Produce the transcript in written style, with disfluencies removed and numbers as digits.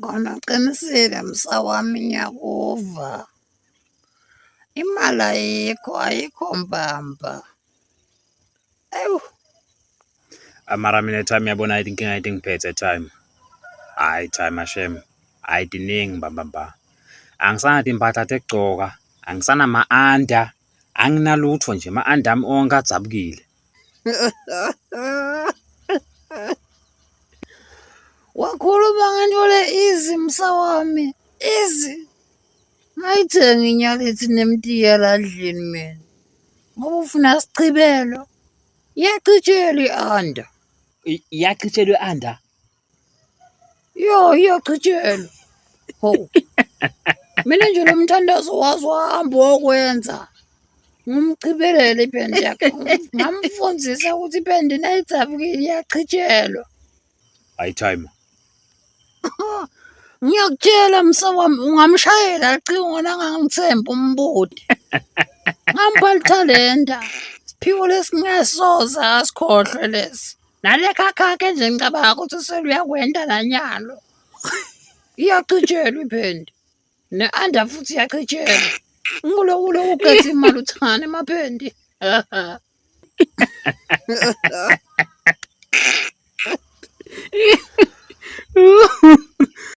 Kona uqinisile msa wami ngiyakuva. Imali ayikho, ayikho mbamba. Ewu. Mara mina time yabona inkinga into engiphethe time. Hhayi time shem, hhayi tiningi mbamba mba. Angisanato iy'mpahla tekugcoka, angisanama-under, anginalutho nje ama-under ami onke adzabukile. Wakhuluma ngento le easy msa wami, easy. Ngayithenga inyalithi nemtiya la ndlini mina. Ngoba ufuna sichibelo. Iyachitshelwa i-under. Iyachitshelwa i-under? Yo, iyachitshelwa. Ho. Mina nje lo mthandazo wazi wahamba wokwenza. Ngumchibelele iphenti yakhe. Ngamfundisa ukuthi iphenti nayidzabukile iyachitshelwa. Hayi timer. Ngiyakutshela msa wami ungamshayela cingo nangangithembi umbuti. Ngampha lithalenta. Siphiwo lesingasoze asikhohlwe lesi. Nale khakhakhe nje ngicabanga ukuthi seluyakwenda nanyalo. Iyachitshelwa iphenti. Ne-under futhi iyachitshelwa. Nguloku loku uqetha imali uthane emaphenti.